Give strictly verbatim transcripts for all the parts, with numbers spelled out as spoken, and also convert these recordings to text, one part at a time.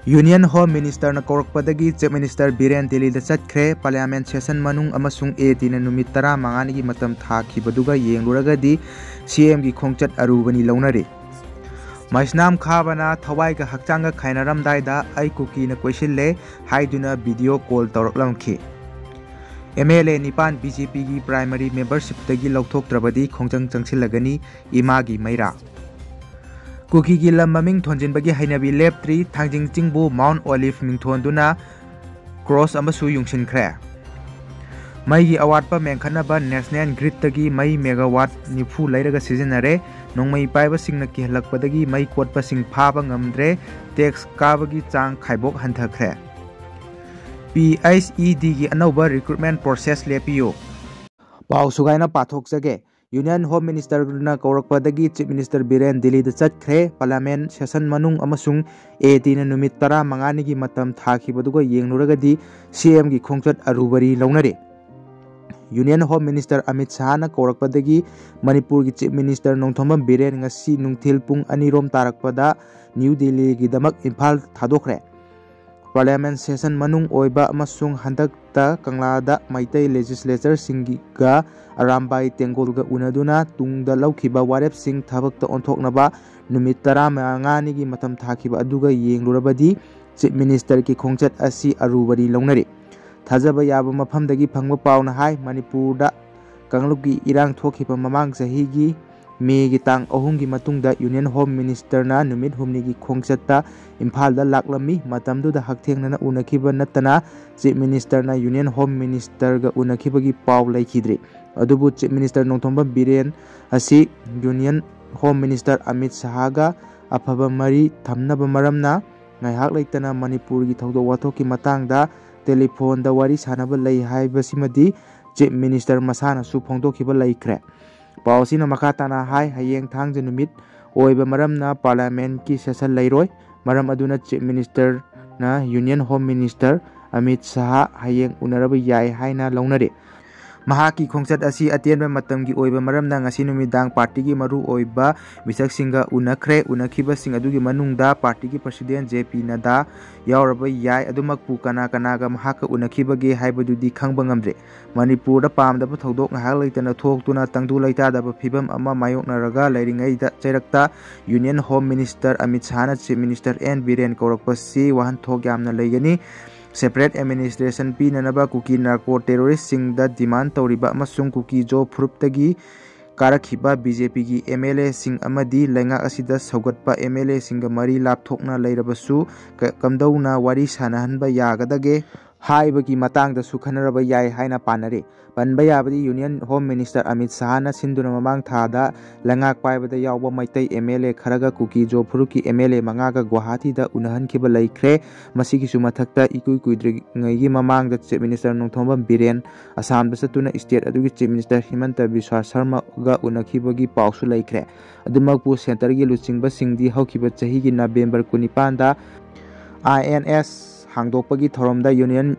Union Home Ministerꯅ ꯀꯧꯔꯛꯄꯗꯒꯤ Chief Minister Biren ꯗꯤꯜꯂꯤꯗ ꯆꯠꯈ꯭ꯔꯦ꯫ Parliament session ꯃꯅꯨꯡ ꯑꯃꯁꯨꯡ ATꯅ ꯅꯨꯃꯤꯠ ꯇꯔꯥꯃꯉꯥꯅꯤꯒꯤ ꯃꯇꯝ ꯊꯥꯈꯤꯕꯗꯨꯒ ꯌꯦꯡꯂꯨꯔꯒꯗꯤ CMꯒꯤ ꯈꯣꯡꯆꯠ ꯑꯔꯨꯕꯅꯤ ꯂꯧꯅꯔꯤ꯫ ꯃꯩꯁꯅꯥꯝ ꯈꯥꯕꯅ ꯊꯋꯥꯏꯒ ꯍꯛꯆꯥꯡꯒ ꯈꯥꯏꯅꯔꯝꯗꯥꯏꯗ "ꯑꯩ ꯀꯨꯀꯤꯅ ꯀꯣꯏꯁꯤꯜꯂꯦ" ꯍꯥꯏꯗꯨꯅ video call ꯇꯧꯔꯛꯂꯝꯈꯤ꯫ MLA ꯅꯤꯄꯥꯟ BJPꯒꯤ primary membershipꯇꯒꯤ ꯂꯧꯊꯣꯛꯇ꯭ꯔꯕꯗꯤ ꯈꯣꯡꯖꯪ ꯆꯪꯁꯤꯜꯂꯒꯅꯤ, ꯏꯃꯥꯒꯤ ꯃꯩꯔꯥ꯫ ꯀꯨꯀꯤꯒꯤ ꯂꯝ ꯃꯃꯤꯡ ꯊꯣꯟꯖꯤꯟꯕꯒꯤ ꯍꯩꯅꯕꯤ ꯂꯦꯞꯇ꯭ꯔꯤ꯫ ꯊꯥꯡꯖꯤꯡ ꯆꯤꯡꯕꯨ Mount Olive ꯃꯤꯡꯊꯣꯟꯗꯨꯅ cross ꯑꯃꯁꯨ ꯌꯨꯡꯁꯤꯟꯈ꯭ꯔꯦ꯫ ꯃꯩꯒꯤ ꯑꯋꯥꯠꯄ ꯃꯦꯟꯈꯠꯅꯕ national gridꯇꯒꯤ ꯃꯩ megawatt ꯅꯤꯐꯨ ꯂꯩꯔꯒ ꯁꯤꯖꯤꯟꯅꯔꯦ꯫ ꯅꯣꯡꯃꯩ ꯄꯥꯏꯕꯁꯤꯡꯅ ꯀꯤꯍꯜꯂꯛꯄꯗꯒꯤ ꯃꯩ ꯀꯣꯠꯄꯁꯤꯡ ꯐꯥꯕ ꯉꯝꯗ꯭ꯔꯦ꯫ Tax ꯀꯥꯕꯒꯤ ꯆꯥꯡ ꯈꯥꯏꯕꯣꯛ ꯍꯟꯊꯈ꯭ꯔꯦ꯫ PHEDꯒꯤ ꯑꯅꯧꯕ recruitment process ꯂꯦꯞꯄꯤꯌꯨ꯫ ꯄꯥꯎ ꯁꯨꯒꯥꯏꯅ ꯄꯥꯊꯣꯛꯆꯒꯦ꯫ Union Home Ministerꯅ ꯀꯧꯔꯛꯄꯗꯒꯤ Chief Minister Biren ꯗꯤꯜꯂꯤꯗ ꯆꯠꯈ꯭ꯔꯦ꯫ Parliament session ꯃꯅꯨꯡ ꯑꯃꯁꯨꯡ ATꯅ ꯅꯨꯃꯤꯠ ꯇꯔꯥꯃꯉꯥꯅꯤꯒꯤ ꯃꯇꯝ ꯊꯥꯈꯤꯕꯗꯨꯒ ꯌꯦꯡꯂꯨꯔꯒꯗꯤ CMꯒꯤ ꯈꯣꯡꯆꯠ ꯑꯔꯨꯕꯔꯤ ꯂꯧꯅꯔꯤ꯫ Union Home Minister ꯑꯃꯤꯠ ꯁꯍꯥꯅ ꯀꯧꯔꯛꯄꯗꯒꯤ ꯃꯅꯤꯄꯨꯔꯒꯤ Chief Minister ꯅꯣꯡꯊꯣꯝꯕꯝ ꯕꯤꯔꯦꯟ ꯉꯁꯤ ꯅꯨꯡꯊꯤꯜ ꯄꯨꯡ ꯑꯅꯤꯔꯣꯝ ꯇꯥꯔꯛꯄꯗ ꯅ꯭ꯌꯨ ꯗꯤꯜꯂꯤꯒꯤꯗꯃꯛ ꯏꯝꯐꯥꯜ ꯊꯥꯗꯣꯛꯈ꯭ꯔꯦ꯫ Parliament session ꯃꯅꯨꯡ ꯑꯣꯏꯕ ꯑꯃꯁꯨꯡ ꯍꯟꯗꯛꯇ ꯀꯪꯂꯥꯗ ꯃꯩꯇꯩ legislatorꯁꯤꯡꯒ ꯑꯔꯥꯝꯕꯥꯏ ꯇꯦꯡꯒꯣꯜꯒ ꯎꯅꯗꯨꯅ ꯇꯨꯡꯗ ꯂꯧꯈꯤꯕ ꯋꯥꯔꯦꯞꯁꯤꯡ ꯊꯕꯛꯇ ꯑꯣꯟꯊꯣꯛꯅꯕ ꯅꯨꯃꯤꯠ ꯇꯔꯥꯃꯉꯥꯅꯤꯒꯤ ꯃꯇꯝ ꯊꯥꯈꯤꯕ ꯑꯗꯨꯒ ꯌꯦꯡꯂꯨꯔꯕꯗꯤ Chief Ministerꯒꯤ ꯈꯣꯡꯆꯠ ꯑꯁꯤ ꯑꯔꯨꯕꯔꯤ ꯂꯧꯅꯔꯤ꯫ ꯊꯥꯖꯕ ꯌꯥꯕ ꯃꯐꯝꯗꯒꯤ ꯐꯪꯕ ꯄꯥꯎꯅ ꯍꯥꯏ, ꯃꯅꯤꯄꯨꯔꯗ ꯀꯥꯡꯂꯨꯞꯀꯤ ꯏꯔꯥꯡ ꯊꯣꯛꯈꯤꯕ ꯃꯃꯥꯡ ꯆꯍꯤꯒꯤ ꯃꯦꯒꯤ ꯇꯥꯡ ꯑꯍꯨꯝꯒꯤ ꯃꯇꯨꯡꯗ Union Home Ministerꯅ ꯅꯨꯃꯤꯠ ꯍꯨꯝꯅꯤꯒꯤ ꯈꯣꯡꯆꯠꯇ ꯏꯝꯐꯥꯜꯗ ꯂꯥꯛꯂꯝꯃꯤ꯫ ꯃꯇꯝꯗꯨꯗ ꯍꯛꯊꯦꯡꯅꯅ ꯎꯅꯈꯤꯕ ꯅꯠꯇꯅ Chief Ministerꯅ Union Home Ministerꯒ ꯎꯅꯈꯤꯕꯒꯤ ꯄꯥꯎ ꯂꯩꯈꯤꯗ꯭ꯔꯤ꯫ ꯑꯗꯨꯕꯨ Chief Minister ꯅꯣꯡꯊꯣꯝꯕꯝ ꯕꯤꯔꯦꯟ ꯑꯁꯤ Union Home Minister ꯑꯃꯤꯠ ꯁꯍꯥꯒ ꯑꯐꯕ ꯃꯔꯤ ꯊꯝꯅꯕ ꯃꯔꯝꯅ ꯉꯥꯏꯍꯥꯛ ꯂꯩꯇꯅ ꯃꯅꯤꯄꯨꯔꯒꯤ ꯊꯧꯗꯣꯛ ꯋꯥꯊꯣꯛꯀꯤ ꯃꯇꯥꯡꯗ ꯇꯦꯂꯤꯐꯣꯟꯗ ꯋꯥꯔꯤ ꯁꯥꯅꯕ ꯂꯩ ꯍꯥꯏꯕꯁꯤꯃꯗꯤ Chief Minister ꯃꯁꯥꯅꯁꯨ ꯐꯣꯡꯗꯣꯛꯈꯤꯕ ꯂꯩꯈ꯭ꯔꯦ꯫ ꯄꯥꯎ ꯑꯁꯤꯅ ꯃꯈꯥ ꯇꯥꯅ ꯍꯥꯏ, ꯍꯌꯦꯡ ꯊꯥꯡꯖ ꯅꯨꯃꯤꯠ ꯑꯣꯏꯕ ꯃꯔꯝꯅ Parliamentꯀꯤ session ꯂꯩꯔꯣꯏ꯫ ꯃꯔꯝ ꯑꯗꯨꯅ Chief Ministerꯅ Union Home Minister Amit ꯁꯍꯥ ꯍꯌꯦꯡ ꯎꯅꯔꯕ ꯌꯥꯏ ꯍꯥꯏꯅ ꯂꯧꯅꯔꯤ꯫ ꯃꯍꯥꯛꯀꯤ ꯈꯣꯡꯆꯠ ꯑꯁꯤ ꯑꯇꯦꯟꯕ ꯃꯇꯝꯒꯤ ꯑꯣꯏꯕ ꯃꯔꯝꯅ ꯉꯁꯤ ꯅꯨꯃꯤꯗꯥꯡ ꯄꯥꯔꯇꯤꯒꯤ ꯃꯔꯨ ꯑꯣꯏꯕ ꯃꯤꯁꯛꯁꯤꯡꯒ ꯎꯅꯈ꯭ꯔꯦ꯫ ꯎꯅꯈꯤꯕꯁꯤꯡ ꯑꯗꯨꯒꯤ ꯃꯅꯨꯡꯗ ꯄꯥꯔꯇꯤꯒꯤ ꯄ꯭ꯔꯁꯤꯗꯦꯟ ꯖꯦ ꯄꯤ ꯅꯗꯥ ꯌꯥꯎꯔꯕ ꯌꯥꯏ꯫ ꯑꯗꯨꯃꯛꯄꯨ ꯀꯅꯥ ꯀꯅꯥꯒ ꯃꯍꯥꯛꯀ ꯎꯅꯈꯤꯕꯒꯦ ꯍꯥꯏꯕꯗꯨꯗꯤ ꯈꯪꯕ ꯉꯝꯗ꯭ꯔꯦ꯫ ꯃꯅꯤꯄꯨꯔꯗ ꯄꯥꯝꯗꯕ ꯊꯧꯗꯣꯛ ꯉꯥꯏꯍꯥꯛ ꯂꯩꯇꯅ ꯊꯣꯛꯇꯨꯅ ꯇꯪꯗꯨ ꯂꯩꯇꯥꯗꯕ ꯐꯤꯕꯝ ꯑꯃ ꯃꯥꯌꯣꯛꯅꯔꯒ ꯂꯩꯔꯤꯉꯩꯗ ꯆꯩꯔꯛꯇ ꯌꯨꯅꯤꯌꯟ ꯍꯣꯝ ꯃꯤꯅꯤꯁꯇꯔ ꯑꯃꯤꯠ ꯁꯥꯍꯅ ꯆꯤꯐ ꯃꯤꯅꯤꯁꯇꯔ ꯑꯦꯟ ꯕꯤꯔꯦꯟ ꯀꯧꯔꯛꯄꯁꯤ ꯋꯥꯍꯟꯊꯣꯛ ꯌꯥꯝꯅ ꯂꯩꯒꯅꯤ꯫ ꯁꯦꯄꯔꯦꯠ ꯑꯦꯗꯃꯤꯅꯤꯁꯇ꯭ꯔꯦꯁꯟ ꯄꯤꯅꯅꯕ ꯀꯨꯀꯤ ꯅꯥꯔꯀꯣ ꯇꯦꯔꯣꯔꯤꯁꯁꯤꯡꯗ ꯗꯤꯃꯥꯟ ꯇꯧꯔꯤꯕ ꯑꯃꯁꯨꯡ ꯀꯨꯀꯤ ꯖꯣ ꯐꯨꯔꯨꯞꯇꯒꯤ ꯀꯥꯔꯛꯈꯤꯕ ꯕꯤ ꯖꯦ ꯄꯤꯒꯤ ꯑꯦꯝ ꯑꯦꯜ ꯑꯦꯁꯤꯡ ꯑꯃꯗꯤ ꯂꯩꯉꯥꯛ ꯑꯁꯤꯗ ꯁꯧꯒꯠꯄ ꯑꯦꯝ ꯑꯦꯜ ꯑꯦꯁꯤꯡꯒ ꯃꯔꯤ ꯂꯥꯞꯊꯣꯛꯅ ꯂꯩꯔꯕꯁꯨ ꯀ-, ꯀꯝꯗꯧꯅ ꯋꯥꯔꯤ ꯁꯥꯅꯍꯟꯕ ꯌꯥꯒꯗꯒꯦ ꯍꯥꯏꯕꯒꯤ ꯃꯇꯥꯡꯗꯁꯨ ꯈꯟꯅꯔꯕ ꯌꯥꯏ ꯍꯥꯏꯅ ꯄꯥꯅꯔꯤ꯫ ꯄꯟꯕ ꯌꯥꯕꯗꯤ ꯌꯨꯅꯤꯌꯟ ꯍꯣꯝ ꯃꯤꯅꯤꯁꯇꯔ ꯑꯃꯤꯠ ꯁꯥꯍꯅ ꯁꯤꯟꯗꯨꯅ ꯃꯃꯥꯡ ꯊꯥꯗ ꯂꯩꯉꯥꯛ ꯄꯥꯏꯕꯗ ꯌꯥꯎꯕ ꯃꯩꯇꯩ ꯑꯦꯝ ꯑꯦꯜ ꯑꯦ ꯈꯔꯒ ꯀꯨꯀꯤ ꯖꯣ ꯐꯨꯔꯨꯞꯀꯤ ꯑꯦꯝ ꯑꯦꯜ ꯑꯦ ꯃꯉꯥꯒ ꯒꯨꯋꯥꯍꯥꯇꯤꯗ ꯎꯅꯍꯟꯈꯤꯕ ꯂꯩꯈ꯭ꯔꯦ꯫ ꯃꯁꯤꯒꯤꯁꯨ ꯃꯊꯛꯇ ꯏꯀꯨꯏ ꯀꯨꯏꯗ꯭ꯔꯤꯉꯩꯒꯤ ꯃꯃꯥꯡꯗ ꯆꯤꯐ ꯃꯤꯅꯤꯁꯇꯔ ꯅꯣꯡꯊꯣꯝꯕꯝ ꯕꯤꯔꯦꯟ ꯑꯁꯥꯝꯗ ꯆꯠꯇꯨꯅ ꯁ꯭ꯇꯦꯠ ꯑꯗꯨꯒꯤ ꯆꯤꯐ ꯃꯤꯅꯤꯁꯇꯔ ꯍꯤꯃꯟꯇ ꯕꯤꯁ꯭ꯋꯥ ꯁꯔꯃꯒ ꯎꯅꯈꯤꯕꯒꯤ ꯄꯥꯎꯁꯨ ꯂꯩꯈ꯭ꯔꯦ꯫ ꯑꯗꯨꯃꯛꯄꯨ ꯁꯦꯟꯇꯔꯒꯤ ꯂꯨꯆꯤꯡꯕꯁꯤꯡꯗꯤ ꯍꯧꯈꯤꯕ ꯆꯍꯤꯒꯤ ꯅꯕꯦꯝꯕꯔ ꯀꯨꯟꯅꯤꯄꯥꯟꯗ ꯑꯥꯏ ꯑꯦꯟ ꯑꯦꯁ ꯍꯥꯡꯗꯣꯛꯄꯒꯤ ꯊꯧꯔꯝꯗ ꯌꯨꯅꯤꯌꯟ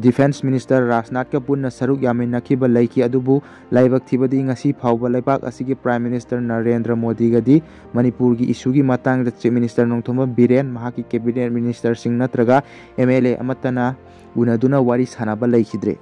ꯗꯤꯐꯦꯟꯁ ꯃꯤꯅꯤꯁꯇꯔ ꯔꯥꯖꯅꯥꯊꯀ ꯄꯨꯟꯅ ꯁꯔꯨꯛ ꯌꯥꯃꯤꯟꯅꯈꯤꯕ ꯂꯩꯈꯤ꯫ ꯑꯗꯨꯕꯨ ꯂꯥꯏꯕꯛ ꯊꯤꯕꯗꯤ ꯉꯁꯤ ꯐꯥꯎꯕ ꯂꯩꯕꯥꯛ ꯑꯁꯤꯒꯤ ꯄ꯭ꯔꯥꯏꯝ ꯃꯤꯅꯤꯁꯇꯔ ꯅꯔꯦꯟꯗ꯭ꯔ ꯃꯣꯗꯤꯒꯗꯤ ꯃꯅꯤꯄꯨꯔꯒꯤ ꯏꯁꯨꯒꯤ ꯃꯇꯥꯡꯗ ꯆꯤꯐ ꯃꯤꯅꯤꯁꯇꯔ ꯅꯣꯡꯊꯣꯝꯕꯝ ꯕꯤꯔꯦꯟ, ꯃꯍꯥꯛꯀꯤ ꯀꯦꯕꯤꯅꯦꯠ ꯃꯤꯅꯤꯁꯇꯔꯁꯤꯡ ꯅꯠꯇ꯭ꯔꯒ ꯑꯦꯝ ꯑꯦꯜ ꯑꯦ ꯑꯃꯠꯇꯅ ꯎꯅꯗꯨꯅ ꯋꯥꯔꯤ ꯁꯥꯅꯕ ꯂꯩꯈꯤꯗ꯭ꯔꯦ꯫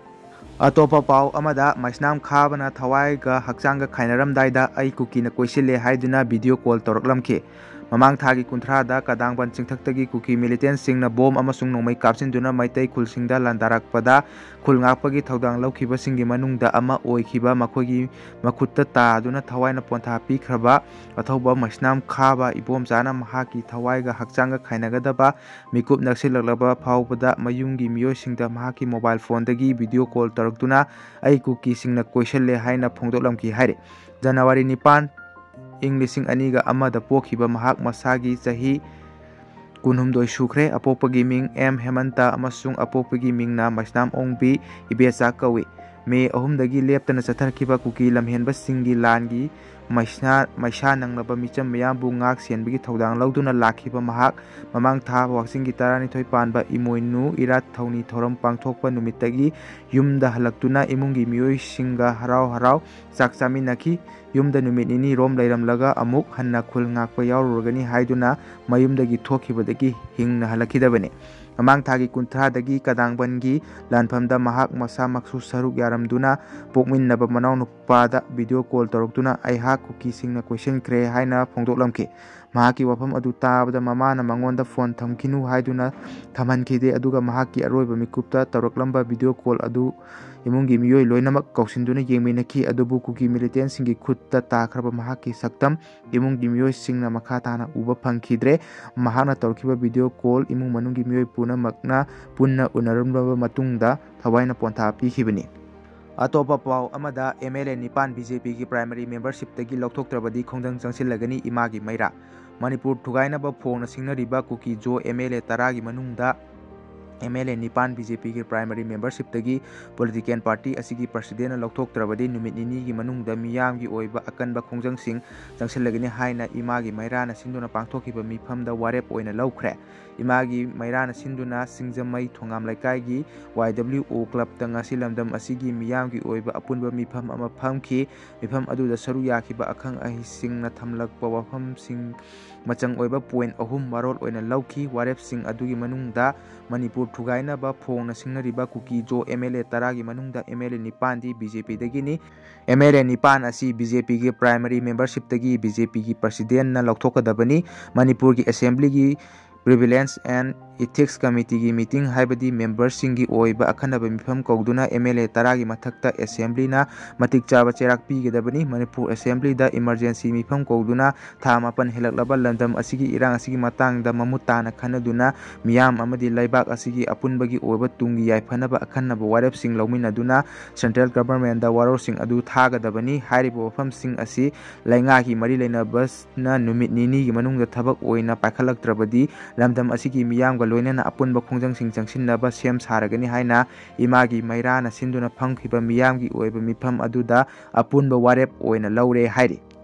ꯑꯇꯣꯞꯄ ꯄꯥꯎ ꯑꯃꯗ, ꯃꯩꯁꯅꯥꯝ ꯈꯥꯕꯅ ꯊꯋꯥꯏꯒ ꯍꯛꯆꯥꯡꯒ ꯈꯥꯏꯅꯔꯝꯗꯥꯏꯗ ꯑꯩ ꯀꯨꯀꯤꯅ ꯀꯣꯏꯁꯤꯜꯂꯦ ꯍꯥꯏꯗꯨꯅ ꯚꯤꯗꯤꯑꯣ ꯀꯣꯜ ꯇꯧꯔꯛꯂꯝꯈꯤ꯫ ꯃꯃꯥꯡ ꯊꯥꯒꯤ ꯀꯨꯟꯊ꯭ꯔꯥꯗ ꯀꯗꯥꯡꯕꯟ ꯆꯤꯡꯊꯛꯇꯒꯤ ꯀꯨꯀꯤ ꯃꯤꯂꯤꯇꯦꯟꯁꯤꯡꯅ ꯕꯣꯝ ꯑꯃꯁꯨꯡ ꯅꯣꯡꯃꯩ ꯀꯥꯞꯁꯤꯟꯗꯨꯅ ꯃꯩꯇꯩ ꯈꯨꯜꯁꯤꯡꯗ ꯂꯥꯟꯗꯥꯔꯛꯄꯗ ꯈꯨꯜ ꯉꯥꯛꯄꯒꯤ ꯊꯧꯗꯥꯡ ꯂꯧꯈꯤꯕꯁꯤꯡꯒꯤ ꯃꯅꯨꯡꯗ ꯑꯃ ꯑꯣꯏꯈꯤꯕ, ꯃꯈꯣꯏꯒꯤ ꯃꯈꯨꯠꯇ ꯇꯥꯗꯨꯅ ꯊꯋꯥꯏꯅ ꯄꯣꯟꯊꯥ ꯄꯤꯈ꯭ꯔꯕ ꯑꯊꯧꯕ ꯃꯩꯁꯅꯥꯝ ꯈꯥꯕ ꯏꯕꯣꯝꯆꯥꯅ ꯃꯍꯥꯛꯀꯤ ꯊꯋꯥꯏꯒ ꯍꯛꯆꯥꯡꯒ ꯈꯥꯏꯅꯒꯗꯕ ꯃꯤꯀꯨꯞ ꯅꯛꯁꯤꯜꯂꯛꯂꯕ ꯐꯥꯎꯕꯗ ꯃꯌꯨꯝꯒꯤ ꯃꯤꯑꯣꯏꯁꯤꯡꯗ ꯃꯍꯥꯛꯀꯤ ꯃꯣꯕꯥꯏꯜ ꯐꯣꯟꯗꯒꯤ ꯚꯤꯗꯤꯑꯣ ꯀꯣꯜ ꯇꯧꯔꯛꯇꯨꯅ ꯑꯩ ꯀꯨꯀꯤꯁꯤꯡꯅ ꯀꯣꯏꯁꯜꯂꯦ ꯍꯥꯏꯅ ꯐꯣꯡꯗꯣꯛꯂꯝꯈꯤ ꯍꯥꯏꯔꯤ꯫ ꯖꯅꯋꯥꯔꯤ ꯅꯤꯄꯥꯟ, ꯏꯪ ꯂꯤꯁꯤꯡ ꯑꯅꯤꯒ ꯑꯃꯗ ꯄꯣꯛꯈꯤꯕ ꯃꯍꯥꯛ ꯃꯁꯥꯒꯤ ꯆꯍꯤ ꯀꯨꯟꯍꯨꯝꯗꯣꯏ ꯁꯨꯈ꯭ꯔꯦ꯫ ꯑꯄꯣꯛꯄꯒꯤ ꯃꯤꯡ ꯑꯦꯝ ꯍꯦꯃꯟꯇ ꯑꯃꯁꯨꯡ ꯑꯄꯣꯛꯄꯒꯤ ꯃꯤꯡꯅ ꯃꯩꯁꯅꯥꯝ ꯑꯣꯡꯕꯤ ꯏꯕꯦꯆꯥ ꯀꯧꯏ꯫ ꯃꯦ ꯑꯍꯨꯝꯗꯒꯤ ꯂꯦꯞꯇꯅ ꯆꯠꯊꯔꯛꯈꯤꯕ ꯀꯨꯀꯤ ꯂꯝꯍꯦꯟꯕꯁꯤꯡꯒꯤ ꯂꯥꯟꯒꯤ ꯃꯩꯁꯥ ꯅꯪꯂꯕ ꯃꯤꯆꯝ ꯃꯌꯥꯝꯕꯨ ꯉꯥꯛ ꯁꯦꯟꯕꯒꯤ ꯊꯧꯗꯥꯡ ꯂꯧꯗꯨꯅ ꯂꯥꯛꯈꯤꯕ ꯃꯍꯥꯛ ꯃꯃꯥꯡ ꯊꯥ ꯋꯥꯛꯆꯤꯡꯒꯤ ꯇꯔꯥꯅꯤꯊꯣꯏ ꯄꯥꯟꯕ ꯏꯃꯣꯏꯅꯨ ꯏꯔꯥꯠ ꯊꯧꯅꯤ ꯊꯧꯔꯝ ꯄꯥꯡꯊꯣꯛꯄ ꯅꯨꯃꯤꯠꯇꯒꯤ ꯌꯨꯝꯗ ꯍꯜꯂꯛꯇꯨꯅ ꯏꯃꯨꯡꯒꯤ ꯃꯤꯑꯣꯏꯁꯤꯡꯒ ꯍꯔꯥꯎ ꯍꯔꯥꯎ ꯆꯥꯛ ꯆꯥꯃꯤꯟꯅꯈꯤ꯫ ꯌꯨꯝꯗ ꯅꯨꯃꯤꯠ ꯅꯤꯅꯤ ꯔꯣꯝ ꯂꯩꯔꯝꯂꯒ ꯑꯃꯨꯛ ꯍꯟꯅ ꯈꯨꯜ ꯉꯥꯛꯄ ꯌꯥꯎꯔꯨꯔꯒꯅꯤ ꯍꯥꯏꯗꯨꯅ ꯃꯌꯨꯝꯗꯒꯤ ꯊꯣꯛꯈꯤꯕꯗꯒꯤ ꯍꯤꯡꯅ ꯍꯜꯂꯛꯈꯤꯗꯕꯅꯤ꯫ ꯃꯃꯥꯡ ꯊꯥꯒꯤ ꯀꯨꯟꯊ꯭ꯔꯥꯗꯒꯤ ꯀꯗꯥꯡꯕꯟꯒꯤ ꯂꯥꯟꯐꯝꯗ ꯃꯍꯥꯛ ꯃꯁꯥꯃꯛꯁꯨ ꯁꯔꯨꯛ ꯌꯥꯔꯝꯗꯨꯅ ꯄꯣꯛꯃꯤꯟꯅꯕ ꯃꯅꯥꯎꯅꯨꯄꯥꯗ ꯚꯤꯗꯤꯑꯣ ꯀꯣꯜ ꯇꯧꯔꯛꯇꯨꯅ ꯑꯩꯍꯥꯛ ꯀꯨꯀꯤꯁꯤꯡꯅ ꯀꯣꯏꯁꯤꯟꯈ꯭ꯔꯦ ꯍꯥꯏꯅ ꯐꯣꯡꯗꯣꯛꯂꯝꯈꯤ꯫ ꯃꯍꯥꯛꯀꯤ ꯋꯥꯐꯝ ꯑꯗꯨ ꯇꯥꯕꯗ ꯃꯃꯥꯅ ꯃꯉꯣꯟꯗ ꯐꯣꯟ ꯊꯝꯈꯤꯅꯨ ꯍꯥꯏꯗꯨꯅ ꯊꯝꯍꯟꯈꯤꯗꯦ꯫ ꯑꯗꯨꯒ ꯃꯍꯥꯛꯀꯤ ꯑꯔꯣꯏꯕ ꯃꯤꯀꯨꯞꯇ ꯇꯧꯔꯛꯂꯝꯕ ꯚꯤꯗꯤꯑꯣ ꯀꯣꯜ ꯑꯗꯨ ꯏꯃꯨꯡꯒꯤ ꯃꯤꯑꯣꯏ ꯂꯣꯏꯅꯃꯛ ꯀꯧꯁꯤꯟꯗꯨꯅ ꯌꯦꯡꯃꯤꯟꯅꯈꯤ꯫ ꯑꯗꯨꯕꯨ ꯀꯨꯀꯤ ꯃꯤꯂꯤꯇꯦꯟꯁꯤꯡꯒꯤ ꯈꯨꯠꯇ ꯇꯥꯈ꯭ꯔꯕ ꯃꯍꯥꯛꯀꯤ ꯁꯛꯇꯝ ꯏꯃꯨꯡꯒꯤ ꯃꯤꯑꯣꯏꯁꯤꯡꯅ ꯃꯈꯥ ꯇꯥꯅ ꯎꯕ ꯐꯪꯈꯤꯗ꯭ꯔꯦ꯫ ꯃꯍꯥꯛꯅ ꯇꯧꯔꯛꯈꯤꯕ ꯚꯤꯗꯤꯑꯣ ꯀꯣꯜ ꯏꯃꯨꯡ ꯃꯅꯨꯡꯒꯤ ꯃꯤꯑꯣꯏ ꯄꯨꯝꯅꯃꯛꯅ ꯄꯨꯟꯅ ꯎꯅꯔꯝꯂꯕ ꯃꯇꯨꯡꯗ ꯊꯋꯥꯏꯅ ꯄꯣꯟꯊꯥ ꯄꯤꯈꯤꯕꯅꯤ꯫ ꯑꯇꯣꯞꯄ ꯄꯥꯎ ꯑꯃꯗ, ꯑꯦꯝ ꯑꯦꯜ ꯑꯦ ꯅꯤꯄꯥꯟ ꯕꯤ ꯖꯦ ꯄꯤꯒꯤ ꯄ꯭ꯔꯥꯏꯃꯔꯤ ꯃꯦꯝꯕꯔꯁꯤꯞꯇꯒꯤ ꯂꯧꯊꯣꯛꯇ꯭ꯔꯕꯗꯤ ꯈꯣꯡꯖꯪ ꯆꯪꯁꯤꯜꯂꯒꯅꯤ, ꯏꯃꯥꯒꯤ ꯃꯩꯔꯥ꯫ ꯃꯅꯤꯄꯨꯔ ꯊꯨꯒꯥꯏꯅꯕ ꯐꯣꯡꯅ ꯁꯤꯡꯅꯔꯤꯕ Kuki Zo M L A ꯇꯔꯥꯒꯤ ꯃꯅꯨꯡꯗ ꯑꯦꯝ ꯑꯦꯜ ꯑꯦ ꯅꯤꯄꯥꯟ ꯕꯤ ꯖꯦ ꯄꯤꯒꯤ ꯄ꯭ꯔꯥꯏꯃꯔꯤ ꯃꯦꯝꯕꯔꯁꯤꯞꯇꯒꯤ ꯄꯣꯂꯤꯇꯤꯀꯦꯜ ꯄꯥꯔꯇꯤ ꯑꯁꯤꯒꯤ ꯄ꯭ꯔꯁꯤꯗꯦꯟꯅ ꯂꯧꯊꯣꯛꯇ꯭ꯔꯕꯗꯤ ꯅꯨꯃꯤꯠ ꯅꯤꯅꯤꯒꯤ ꯃꯅꯨꯡꯗ ꯃꯤꯌꯥꯝꯒꯤ ꯑꯣꯏꯕ ꯑꯀꯟꯕ ꯈꯣꯡꯖꯪꯁꯤꯡ ꯆꯪꯁꯤꯜꯂꯒꯅꯤ ꯍꯥꯏꯅ ꯏꯃꯥꯒꯤ ꯃꯩꯔꯥꯅ ꯁꯤꯟꯗꯨꯅ ꯄꯥꯡꯊꯣꯛꯈꯤꯕ ꯃꯤꯐꯝꯗ ꯋꯥꯔꯦꯞ ꯑꯣꯏꯅ ꯂꯧꯈ꯭ꯔꯦ꯫ ꯏꯃꯥꯒꯤ ꯃꯩꯔꯥꯅ ꯁꯤꯟꯗꯨꯅ ꯁꯤꯡꯖꯃꯩ ꯊꯣꯉꯥꯝ ꯂꯩꯀꯥꯏꯒꯤ ꯋꯥꯏ ꯗꯕ꯭ꯂꯤꯎ ꯑꯣ ꯀ꯭ꯂꯕꯇ ꯉꯁꯤ ꯂꯝꯗꯝ ꯑꯁꯤꯒꯤ ꯃꯤꯌꯥꯝꯒꯤ ꯑꯣꯏꯕ ꯑꯄꯨꯟꯕ ꯃꯤꯐꯝ ꯑꯃ ꯐꯝꯈꯤ꯫ ꯃꯤꯐꯝ ꯑꯗꯨꯗ ꯁꯔꯨꯛ ꯌꯥꯈꯤꯕ ꯑꯈꯪ ꯑꯍꯩꯁꯤꯡꯅ ꯊꯝꯂꯛꯄ ꯋꯥꯐꯝꯁꯤꯡ ꯃꯆꯪ ꯑꯣꯏꯕ ꯄꯣꯏꯟ ꯑꯍꯨꯝ ꯋꯥꯔꯣꯜ ꯑꯣꯏꯅ ꯂꯧꯈꯤ꯫ ꯋꯥꯔꯦꯞꯁꯤꯡ ꯑꯗꯨꯒꯤ ꯃꯅꯨꯡꯗ ꯃꯅꯤꯄꯨꯔ ꯊꯨꯒꯥꯏꯅꯕ ꯐꯣꯡꯅ ꯁꯤꯡꯅꯔꯤꯕ Kuki Zo M L A ꯇꯔꯥꯒꯤ ꯃꯅꯨꯡꯗ ꯑꯦꯝ ꯑꯦꯜ ꯑꯦ ꯅꯤꯄꯥꯟꯗꯤ ꯕꯤ ꯖꯦ ꯄꯤꯗꯒꯤꯅꯤ꯫ ꯑꯦꯝ ꯑꯦꯜ ꯑꯦ ꯅꯤꯄꯥꯟ ꯑꯁꯤ ꯕꯤ ꯖꯦ ꯄꯤꯒꯤ ꯄ꯭ꯔꯥꯏꯃꯔꯤ ꯃꯦꯝꯕꯔꯁꯤꯞꯇꯒꯤ ꯕꯤ ꯖꯦ ꯄꯤꯒꯤ ꯄ꯭ꯔꯁꯤꯗꯦꯟꯅ ꯂꯧꯊꯣꯛꯀꯗꯕꯅꯤ꯫ ꯃꯅꯤꯄꯨꯔꯒꯤ ꯑꯦꯁꯦꯝꯕ꯭ꯂꯤꯒꯤ Privilege and Ethics Committeeꯒꯤ ꯃꯤꯇꯤꯡ, ꯍꯥꯏꯕꯗꯤ ꯃꯦꯝꯕꯔꯁꯤꯡꯒꯤ ꯑꯣꯏꯕ ꯑꯈꯟꯅꯕ ꯃꯤꯐꯝ ꯀꯧꯗꯨꯅ ꯑꯦꯝ ꯑꯦꯜ ꯑꯦ ꯇꯔꯥꯒꯤ ꯃꯊꯛꯇ ꯑꯦꯁꯦꯝꯕ꯭ꯂꯤꯅ ꯃꯇꯤꯛ ꯆꯥꯕ ꯆꯩꯔꯥꯛ ꯄꯤꯒꯗꯕꯅꯤ꯫ ꯃꯅꯤꯄꯨꯔ ꯑꯦꯁꯦꯝꯕ꯭ꯂꯤꯗ ꯏꯃꯔꯖꯦꯟꯁꯤ ꯃꯤꯐꯝ ꯀꯧꯗꯨꯅ ꯊꯥ ꯃꯥꯄꯟ ꯍꯦꯜꯂꯛꯂꯕ ꯂꯝꯗꯝ ꯑꯁꯤꯒꯤ ꯏꯔꯥꯡ ꯑꯁꯤꯒꯤ ꯃꯇꯥꯡꯗ ꯃꯃꯨꯠ ꯇꯥꯅ ꯈꯟꯅꯗꯨꯅ ꯃꯤꯌꯥꯝ ꯑꯃꯗꯤ ꯂꯩꯕꯥꯛ ꯑꯁꯤꯒꯤ ꯑꯄꯨꯟꯕꯒꯤ ꯑꯣꯏꯕ ꯇꯨꯡꯒꯤ ꯌꯥꯏꯐꯅꯕ ꯑꯈꯟꯅꯕ ꯋꯥꯔꯦꯞꯁꯤꯡ ꯂꯧꯃꯤꯟꯅꯗꯨꯅ ꯁꯦꯟꯇ꯭ꯔꯦꯜ ꯒꯚꯔꯟꯃꯦꯟꯗ ꯋꯥꯔꯣꯜꯁꯤꯡ ꯑꯗꯨ ꯊꯥꯒꯗꯕꯅꯤ꯫ ꯍꯥꯏꯔꯤꯕ ꯋꯥꯐꯝꯁꯤꯡ ꯑꯁꯤ ꯂꯩꯉꯥꯛꯀꯤ ꯃꯔꯤ ꯂꯩꯅꯕꯅ ꯅꯨꯃꯤꯠ ꯅꯤꯅꯤꯒꯤ ꯃꯅꯨꯡꯗ ꯊꯕꯛ ꯑꯣꯏꯅ ꯄꯥꯏꯈꯠꯂꯛꯇ꯭ꯔꯕꯗꯤ ꯂꯝꯗꯝ ꯑꯁꯤꯒꯤ ꯃꯤꯌꯥꯝꯒ ꯂꯣꯏꯅꯅ ꯑꯄꯨꯟꯕ ꯈꯣꯡꯖꯪꯁꯤꯡ ꯆꯪꯁꯤꯟꯅꯕ ꯁꯦꯝ ꯁꯥꯔꯒꯅꯤ ꯍꯥꯏꯅ ꯏꯃꯥꯒꯤ ꯃꯩꯔꯥꯅ ꯁꯤꯟꯗꯨꯅ ꯐꯝꯈꯤꯕ ꯃꯤꯌꯥꯝꯒꯤ ꯑꯣꯏꯕ ꯃꯤꯐꯝ ꯑꯗꯨꯗ ꯑꯄꯨꯟꯕ ꯋꯥꯔꯦꯞ ꯑꯣꯏꯅ ꯂꯧꯔꯦ ꯍꯥꯏꯔꯤ꯫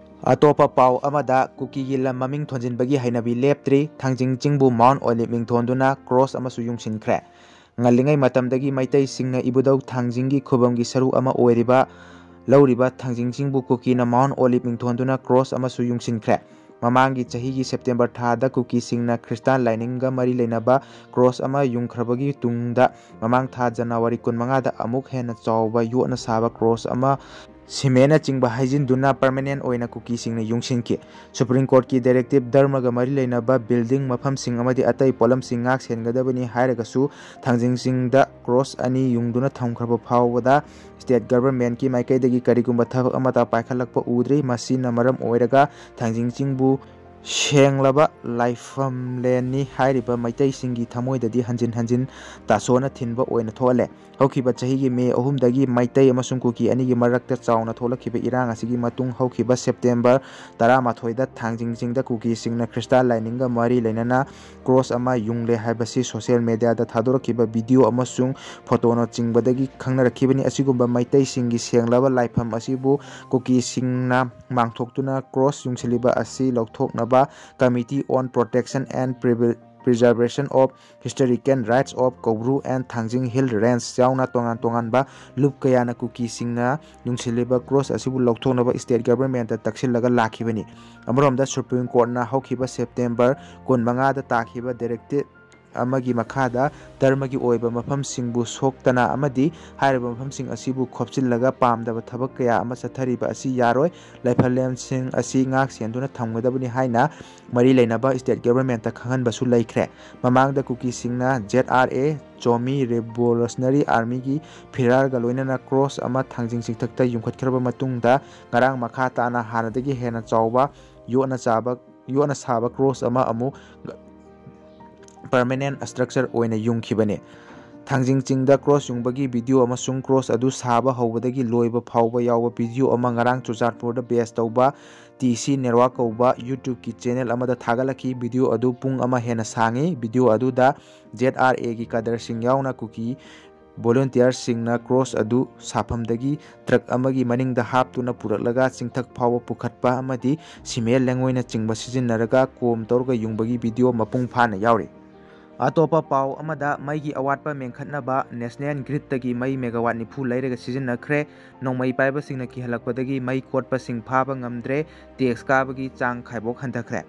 ꯑꯇꯣꯞꯄ ꯄꯥꯎ ꯑꯃꯗ, ꯀꯨꯀꯤꯒꯤ ꯂꯝ ꯃꯃꯤꯡ ꯊꯣꯟꯖꯤꯟꯕꯒꯤ ꯍꯩꯅꯕꯤ ꯂꯦꯞꯇ꯭ꯔꯤ꯫ ꯊꯥꯡꯖꯤꯡ ꯆꯤꯡꯕꯨ ꯃꯥꯎꯟ ꯑꯣꯂꯤꯚ ꯃꯤꯡꯊꯣꯟꯗꯨꯅ ꯀ꯭ꯔꯣꯁ ꯑꯃꯁꯨ ꯌꯨꯡꯁꯤꯟꯈ꯭ꯔꯦ꯫ ꯉꯜꯂꯤꯉꯩ ꯃꯇꯝꯗꯒꯤ ꯃꯩꯇꯩꯁꯤꯡꯅ ꯏꯕꯨꯙꯧ ꯊꯥꯡꯖꯤꯡꯒꯤ ꯈꯨꯕꯝꯒꯤ ꯁꯔꯨꯛ ꯑꯃ ꯑꯣꯏꯔꯤꯕ, ꯂꯧꯔꯤꯕ ꯊꯥꯡꯖꯤꯡ ꯆꯤꯡꯕꯨ ꯀꯨꯀꯤꯅ ꯃꯥꯎꯟ ꯑꯣꯂꯤꯚ ꯃꯤꯡꯊꯣꯟꯗꯨꯅ ꯀ꯭ꯔꯣꯁ ꯑꯃꯁꯨ ꯌꯨꯡꯁꯤꯟꯈ꯭ꯔꯦ꯫ ꯃꯃꯥꯡꯒꯤ ꯆꯍꯤꯒꯤ ꯁꯦꯞꯇꯦꯝꯕꯔ ꯊꯥꯗ ꯀꯨꯀꯤꯁꯤꯡꯅ ꯈ꯭ꯔꯤꯁꯇꯥꯟ ꯂꯥꯏꯅꯤꯡꯒ ꯃꯔꯤ ꯂꯩꯅꯕ ꯀ꯭ꯔꯣꯁ ꯑꯃ ꯌꯨꯡꯈ꯭ꯔꯕꯒꯤ ꯇꯨꯡꯗ, ꯃꯃꯥꯡ ꯊꯥ ꯖꯅꯋꯥꯔꯤ ꯀꯨꯟꯃꯉꯥꯗ ꯑꯃꯨꯛ ꯍꯦꯟꯅ ꯆꯥꯎꯕ ꯌꯣꯠꯅ ꯁꯥꯕ ꯀ꯭ꯔꯣꯁ ꯑꯃ ꯁꯤꯃꯦꯟꯅꯆꯤꯡꯕ ꯍꯩꯖꯤꯟꯗꯨꯅ ꯄꯔꯃꯅꯦꯟ ꯑꯣꯏꯅ ꯀꯨꯀꯤꯁꯤꯡꯅ ꯌꯨꯡꯁꯤꯟꯈꯤ꯫ ꯁꯨꯄ꯭ꯔꯤꯝ ꯀꯣꯔꯠꯀꯤ ꯗꯥꯏꯔꯦꯛꯇꯤꯞ ꯙꯔꯃꯒ ꯃꯔꯤ ꯂꯩꯅꯕ ꯕꯤꯜꯗꯤꯡ, ꯃꯐꯝꯁꯤꯡ ꯑꯃꯗꯤ ꯑꯇꯩ ꯄꯣꯠꯂꯝꯁꯤꯡ ꯉꯥꯛ ꯁꯦꯟꯒꯗꯕꯅꯤ ꯍꯥꯏꯔꯒꯁꯨ, ꯊꯥꯡꯖꯤꯡ ꯆꯤꯡꯗ ꯀ꯭ꯔꯣꯁ ꯑꯅꯤ ꯌꯨꯡꯗꯨꯅ ꯊꯝꯈ꯭ꯔꯕ ꯐꯥꯎꯕꯗ ꯁ꯭ꯇꯦꯠ ꯒꯚꯔꯟꯃꯦꯟꯠꯀꯤ ꯃꯥꯏꯀꯩꯗꯒꯤ ꯀꯔꯤꯒꯨꯝꯕ ꯊꯕꯛ ꯑꯃꯠꯇ ꯄꯥꯏꯈꯠꯂꯛꯄ ꯎꯗ꯭ꯔꯤ꯫ ꯃꯁꯤꯅ ꯃꯔꯝ ꯑꯣꯏꯔꯒ ꯊꯥꯡꯖꯤꯡ ꯆꯤꯡꯕꯨ ꯁꯦꯡꯂꯕ ꯂꯥꯏꯐꯝꯂꯦꯟꯅꯤ ꯍꯥꯏꯔꯤꯕ ꯃꯩꯇꯩꯁꯤꯡꯒꯤ ꯊꯃꯣꯏꯗꯗꯤ ꯍꯟꯖꯤꯟ ꯍꯟꯖꯤꯟ ꯇꯥꯁꯣꯅ ꯊꯤꯟꯕ ꯑꯣꯏꯅ ꯊꯣꯛꯍꯜꯂꯦ꯫ ꯍꯧꯈꯤꯕ ꯆꯍꯤꯒꯤ ꯃꯦ ꯑꯍꯨꯝꯗꯒꯤ ꯃꯩꯇꯩ ꯑꯃꯁꯨꯡ ꯀꯨꯀꯤ ꯑꯅꯤꯒꯤ ꯃꯔꯛꯇ ꯆꯥꯎꯅ ꯊꯣꯛꯂꯛꯈꯤꯕ ꯏꯔꯥꯡ ꯑꯁꯤꯒꯤ ꯃꯇꯨꯡ, ꯍꯧꯈꯤꯕ ꯁꯦꯞꯇꯦꯝꯕꯔ ꯇꯔꯥꯃꯥꯊꯣꯏꯗ ꯊꯥꯡꯖꯤꯡ ꯆꯤꯡꯗ ꯀꯨꯀꯤꯁꯤꯡꯅ ꯈ꯭ꯔꯤꯁꯇꯥꯟ ꯂꯥꯏꯅꯤꯡꯒ ꯃꯔꯤ ꯂꯩꯅꯅ ꯀ꯭ꯔꯣꯁ ꯑꯃ ꯌꯨꯡꯂꯦ ꯍꯥꯏꯕꯁꯤ ꯁꯣꯁꯤꯌꯦꯜ ꯃꯦꯗꯤꯌꯥꯗ ꯊꯥꯗꯣꯔꯛꯈꯤꯕ ꯚꯤꯗꯤꯑꯣ ꯑꯃꯁꯨꯡ ꯐꯣꯇꯣꯅꯆꯤꯡꯕꯗꯒꯤ ꯈꯪꯅꯔꯛꯈꯤꯕꯅꯤ꯫ ꯑꯁꯤꯒꯨꯝꯕ ꯃꯩꯇꯩꯁꯤꯡꯒꯤ ꯁꯦꯡꯂꯕ ꯂꯥꯏꯐꯝ ꯑꯁꯤꯕꯨ ꯀꯨꯀꯤꯁꯤꯡꯅ ꯃꯥꯡꯊꯣꯛꯇꯨꯅ ꯀ꯭ꯔꯣꯁ ꯌꯨꯡꯁꯤꯜꯂꯤꯕ ꯑꯁꯤ ꯂꯧꯊꯣꯛꯅꯕ Committee on Protection and Pre-, Preservation of Historical Rights of Koubru and Thangjing Hill Range ꯌꯥꯎꯅ ꯇꯣꯉꯥꯟ ꯇꯣꯉꯥꯟꯕ ꯂꯨꯞ ꯀꯌꯥꯅ ꯀꯨꯀꯤꯁꯤꯡꯅ ꯌꯨꯡꯁꯤꯜꯂꯤꯕ ꯀ꯭ꯔꯣꯁ ꯑꯁꯤꯕꯨ ꯂꯧꯊꯣꯛꯅꯕ ꯁ꯭ꯇꯦꯠ ꯒꯚꯔꯟꯃꯦꯟꯠꯇ ꯇꯛꯁꯤꯜꯂꯒ ꯂꯥꯛꯈꯤꯕꯅꯤ꯫ ꯑꯃꯔꯣꯝꯗ, ꯁꯨꯄ꯭ꯔꯤꯝ ꯀꯣꯔꯠꯅ ꯍꯧꯈꯤꯕ ꯁꯦꯞꯇꯦꯝꯕꯔ ꯀꯨꯟꯃꯉꯥꯗ ꯇꯥꯈꯤꯕ ꯗꯥꯏꯔꯦꯛꯇꯤꯞ ꯑꯃꯒꯤ ꯃꯈꯥꯗ ꯙꯔꯃꯒꯤ ꯑꯣꯏꯕ ꯃꯐꯝꯁꯤꯡꯕꯨ ꯁꯣꯛꯇꯅ ꯑꯃꯗꯤ ꯍꯥꯏꯔꯤꯕ ꯃꯐꯝꯁꯤꯡ ꯑꯁꯤꯕꯨ ꯈꯣꯞꯆꯤꯜꯂꯒ ꯄꯥꯝꯗꯕ ꯊꯕꯛ ꯀꯌꯥ ꯑꯃ ꯆꯠꯊꯔꯤꯕ ꯑꯁꯤ ꯌꯥꯔꯣꯏ, ꯂꯥꯏꯐꯝꯂꯦꯟꯁꯤꯡ ꯑꯁꯤ ꯉꯥꯛ ꯁꯦꯟꯗꯨꯅ ꯊꯝꯒꯗꯕꯅꯤ ꯍꯥꯏꯅ ꯃꯔꯤ ꯂꯩꯅꯕ ꯁ꯭ꯇꯦꯠ ꯒꯚꯔꯟꯃꯦꯟꯠꯇ ꯈꯪꯍꯟꯕꯁꯨ ꯂꯩꯈ꯭ꯔꯦ꯫ ꯃꯃꯥꯡꯗ ꯀꯨꯀꯤꯁꯤꯡꯅ ꯖꯦꯗ ꯑꯥꯔ ꯑꯦ, ꯆꯣꯃꯤ ꯔꯦꯚꯣꯂꯨꯁꯅꯔꯤ ꯑꯥꯔꯃꯤꯒꯤ ꯐꯤꯔꯥꯜꯒ ꯂꯣꯏꯅꯅ ꯀ꯭ꯔꯣꯁ ꯑꯃ ꯊꯥꯡꯖꯤꯡ ꯆꯤꯡꯊꯛꯇ ꯌꯨꯡꯈꯠꯈ꯭ꯔꯕ ꯃꯇꯨꯡꯗ, ꯉꯔꯥꯡ ꯃꯈꯥ ꯇꯥꯅ ꯍꯥꯟꯅꯗꯒꯤ ꯍꯦꯟꯅ ꯆꯥꯎꯕ ꯌꯣꯠꯅ ꯆꯥꯕ, ꯌꯣꯠꯅ ꯁꯥꯕ ꯀ꯭ꯔꯣꯁ ꯑꯃ ꯑꯃꯨꯛ ꯄꯔꯃꯅꯦꯟꯠ ꯁ꯭ꯇ꯭ꯔꯛꯆꯔ ꯑꯣꯏꯅ ꯌꯨꯡꯈꯤꯕꯅꯤ꯫ ꯊꯥꯡꯖꯤꯡ ꯆꯤꯡꯗ ꯀ꯭ꯔꯣꯁ ꯌꯨꯡꯕꯒꯤ ꯚꯤꯗꯤꯑꯣ ꯑꯃꯁꯨꯡ ꯀ꯭ꯔꯣꯁ ꯑꯗꯨ ꯁꯥꯕ ꯍꯧꯕꯗꯒꯤ ꯂꯣꯏꯕ ꯐꯥꯎꯕ ꯌꯥꯎꯕ ꯚꯤꯗꯤꯑꯣ ꯑꯃ ꯉꯔꯥꯡ ꯆꯨꯔꯆꯥꯟꯄꯨꯔꯗ ꯕꯦꯖ ꯇꯧꯕ ꯇꯤ ꯁꯤ ꯅꯦꯠꯋꯥꯔꯛ ꯀꯧꯕ YouTube-ꯀꯤ ꯆꯦꯅꯦꯜ ꯑꯃꯗ ꯊꯥꯒꯠꯂꯛꯈꯤ꯫ ꯚꯤꯗꯤꯑꯣ ꯑꯗꯨ ꯄꯨꯡ ꯑꯃ ꯍꯦꯟꯅ ꯁꯥꯡꯉꯤ꯫ ꯚꯤꯗꯤꯑꯣ ꯑꯗꯨꯗ ꯖꯦꯗ ꯑꯥꯔ ꯑꯦꯒꯤ ꯀꯥꯗꯔꯁꯤꯡ ꯌꯥꯎꯅ ꯀꯨꯀꯤ ꯚꯣꯂꯨꯟꯇꯤꯌꯔꯁꯤꯡꯅ ꯀ꯭ꯔꯣꯁ ꯑꯗꯨ ꯁꯥꯐꯝꯗꯒꯤ ꯇ꯭ꯔꯛ ꯑꯃꯒꯤ ꯃꯅꯤꯡꯗ ꯍꯥꯞꯇꯨꯅ ꯄꯨꯔꯛꯂꯒ ꯆꯤꯡꯊꯛ ꯐꯥꯎꯕ ꯄꯨꯈꯠꯄ ꯑꯃꯗꯤ ꯁꯤꯃꯦꯟ ꯂꯩꯉꯣꯏꯅꯆꯤꯡꯕ ꯁꯤꯖꯤꯟꯅꯔꯒ ꯀꯣꯝ ꯇꯧꯔꯒ ꯌꯨꯡꯕꯒꯤ ꯚꯤꯗꯤꯑꯣ ꯃꯄꯨꯡ ꯐꯥꯅ ꯌꯥꯎꯔꯤ꯫ ꯑꯇꯣꯞꯄ ꯄꯥꯎ ꯑꯃꯗ, ꯃꯩꯒꯤ ꯑꯋꯥꯠꯄ ꯃꯦꯟꯈꯠꯅꯕ ꯅꯦꯁꯅꯦꯜ ꯒ꯭ꯔꯤꯗꯇꯒꯤ ꯃꯩ ꯃꯦꯒꯥꯋꯥꯠ ꯅꯤꯐꯨ ꯂꯩꯔꯒ ꯁꯤꯖꯤꯟꯅꯈ꯭ꯔꯦ꯫ ꯅꯣꯡꯃꯩ ꯄꯥꯏꯕꯁꯤꯡꯅ ꯀꯤꯍꯜꯂꯛꯄꯗꯒꯤ ꯃꯩ ꯀꯣꯠꯄꯁꯤꯡ ꯐꯥꯕ ꯉꯝꯗ꯭ꯔꯦ꯫ ꯇꯦꯛꯁ ꯀꯥꯕꯒꯤ ꯆꯥꯡ ꯈꯥꯏꯕꯣꯛ ꯍꯟꯊꯈ꯭ꯔꯦ꯫